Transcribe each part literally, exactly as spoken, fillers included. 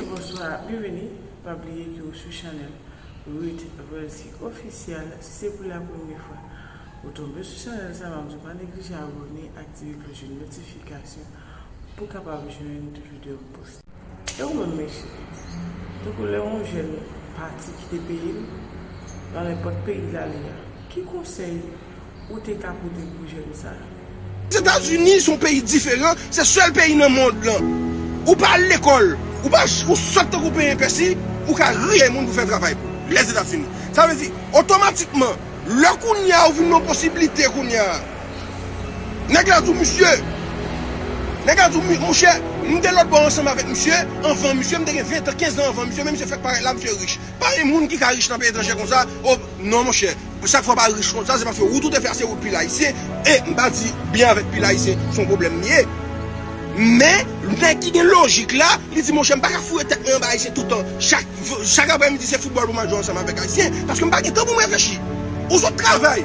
Bonswa, byenveni. Pa bliye ke w sou chanèl Ruth Velcy Officiel. Si se pou la premye fwa ou tonbe sou chanèl sa, m ap di w pa neglije abòne, aktive klòch notifikasyon pou w kapab jwenn tout videyo m poste. Donk, mwen, mesye, tankou lè yon jèn pati kite peyi l, nan nenpòt peyi l ale a, ki konsèy ou te ka pote pou jèn sa a? Etazini se yon peyi diferan, se sèl peyi nan mond lan. Ou pa al lekòl, ou pa, ou sòt tankou penyen pèsi, ou ka rive moun pou fè travay pou ou. Lèzetazini. Sa vle di, otomatikman, lè kounye a ou vin nan posiblite kounye a, nèg la di w, misye, nèg la di w, mi- monchè, m te lòt bò ansanm avèk misye, anvan misye, m te gen ven tan, kenz an anvan misye, men misye fèk parèt la, misye rich. Pa gen moun ki ka rich nan peyi etranjè konsa. O, non, monchè. Chak fwa pa rich konsa, se paske wout ou te fè a se wout pil ayisyen. E m pa di byen avèk pil ayisyen, se yon pwoblèm li ye. Men, nèg ki gen lojik la, li di, monchè, m pa ka foure tèt mwen anba ayisyen toutan. Chak, chak aprèmidi, se foutbòl pou m al jwe ansanm avèk ayisyen, paske m pa gen tan pou m reflechi. Ou sot travay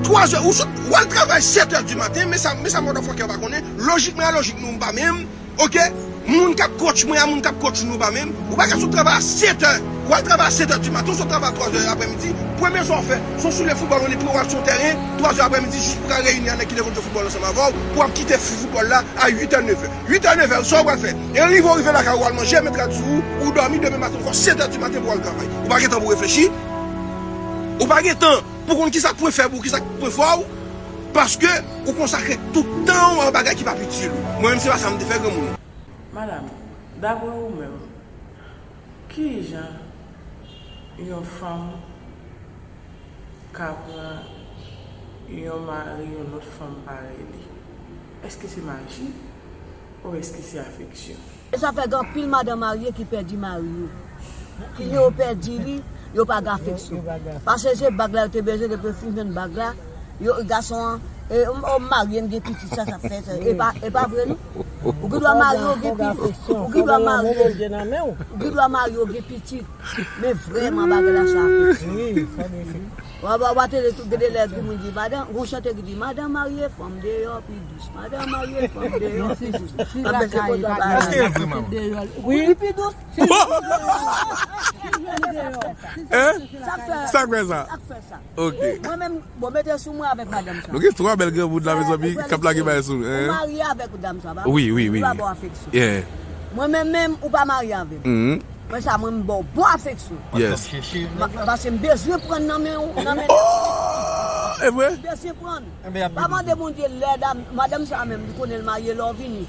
twa zè, ou sot, w al travay sèt è di maten, men sa, men sa motherfucker pa konnen, lojik mwen a lojik nou, m pa menm. Oke? Moun k ap coach mwen a, moun k ap coach nou pa menm. Ou pa ka sot travay a sèt è. Ou al travay a sèt è di maten, ou sot travay a twa zè aprèmidi. Premye sa w fè, se w soulye foutbòl, ou pran w al sou yon tèren, twa zè aprèmidi, jis pou w ka reyini a nèg ki te konn jwe foutbòl ansanm avè w, pou w ap kite foutbòl la a uit è, nèf è. Uit è, nèf è, sa w pral fè? E rive w rive lakay ou, w al manje, met rad sou ou, ou dòmi, demen maten ankò sèt è di maten pou w al travay. Ou pa gen tan pou w reflechi. Ou pa gen tan pou w konn kisa k pwen fèb ou, kisa k pwen fò w. Paske ou konsakre tout tan w a yon bagay ki p ap itil ou. Mwen menm, se pa sa m te fè granmoun. Madanm, daprè ou menm, kijan yon fanm ka pran yon mari yon lòt fanm parèy li? Èske se maji ou èske se afeksyon? E sa fè gen anpil madanm marye ki pèdi mari yo. Ki yo pèdi li, yo pa gen afeksyon. Paske se bag la yo te bezwen, depi yo fin jwenn bag la, yo, gason an, e, o, o, marye m gen pitit, sa, sa fè, sa. E pa, e pa vre, non? Ou gen dwa marye, ou gen pitit. Ou gen dwa marye, ou gen dwa marye, ou gen pitit. Men vrèman, bagay la, se afeksyon. W a, w a, w a tande tout, gen de lè gen moun di, madanm, gon chante ki di, madanm marye, fanm deyò pi dous. Madanm marye, fanm deyò pi dous. Èske l vre, manman? Wi, li pi dous. Hein? Sa k fè sa? Sa k fè sa? Ok. Mwen menm, bon, mete sou mwen avèk madanm sa. Nou gen twa bèl granmoun la, mezanmi, k ap lage bagay sou, hein? Ou marye avèk dam sa, pa? Wi, wi, wi. Ou pa ba w afeksyon. Yeah. Mwen menm, menm, ou pa marye avè m. Mwen sa, mwen m ba w bon afeksyon. Yes. Ma- Paske m bezwen pran nan men w, nan men. Oh, e vre? M bezwen pran. Pa mande Bondye lè dam, madanm sa menm, li konnen l marye, lè w vini.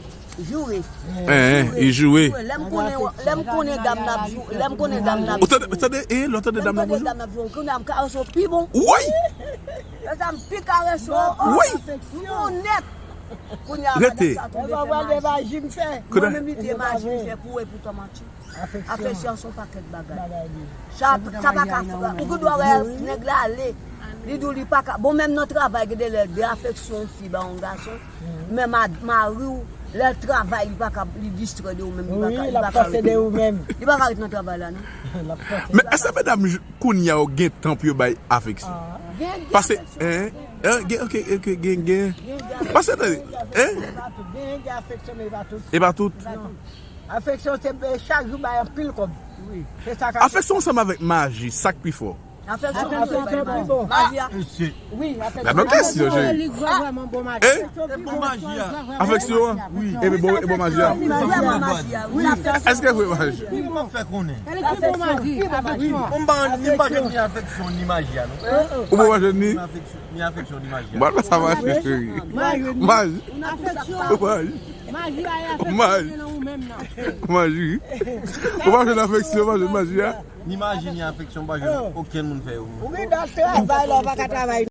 Joure. Hein, li joure. Lè m konnen, lè m konnen dam n ap jou-, lè m konnen dam n ap. Ou tande, tande, eh, lè w tande dam n ap bonjou? Dam n ap jou, kounye a m karese w pi bon. Woy! Lè sa m pi karese w. Woy! M bon nèt. Kounye a, rete. Madanm sa tonbe fè maji. Mwen menm li te maji m fè pou ou, epoutan manti. Afeksyon se yon pakèt bagay. Sa, sa pa ka fè. Ou gen dwa wè nèg la ale. Li di w li pa ka. Bon, menm nan travay, gen de lè de afeksyon yon fi ba yon gason. Men ma- mari w, lè l travay, li pa ka, li distrè de ou menm, li pa ka, li pa ka rete. Li pa ka rete nan travay la, non. Men èske medam j- kounye a yo gen tan pou yo bay afeksyon? Gen, gen afeksyon. Paske, hein, hein, gen, ok, ok, gen, gen. Paske, tande, hein? Gen, gen afeksyon, men e pa tout. E pa tout? E pa tout. Afeksyon se, e, chak jou bay anpil kòb. Wi. Se sa k ap. Afeksyon ansanm avèk maji, sa k pi fò? Afeksyon ansanm avèk maji. Maji a. Wi, afeksyon. Gade yon kesyon, cheri. Li jwe vrèman bon maji. Eh? Afeksyon pi bon. Afeksyon an? Wi. E bon, e bon maji a? Li vrèman maji a, wi. Èske vre maji? Wi, m ap fè konnen. Li pi bon maji, afeksyon. Bon, m pa, li pa gen ni afeksyon ni maji a, non. Ou bon maji ni? Ni afeksyon, ni afeksyon ni maji a. Bon, sa maji, cheri. Maji. Afeksyon. Maji. Maji a e afeksyon nan ou menm nan. Maji. Ou pa jwenn afeksyon, ou pa jwenn maji a? Ni maji, ni afeksyon, ou pa jwenn okenn moun fè yo. Ou gen dwa travay la, ou pa ka travay.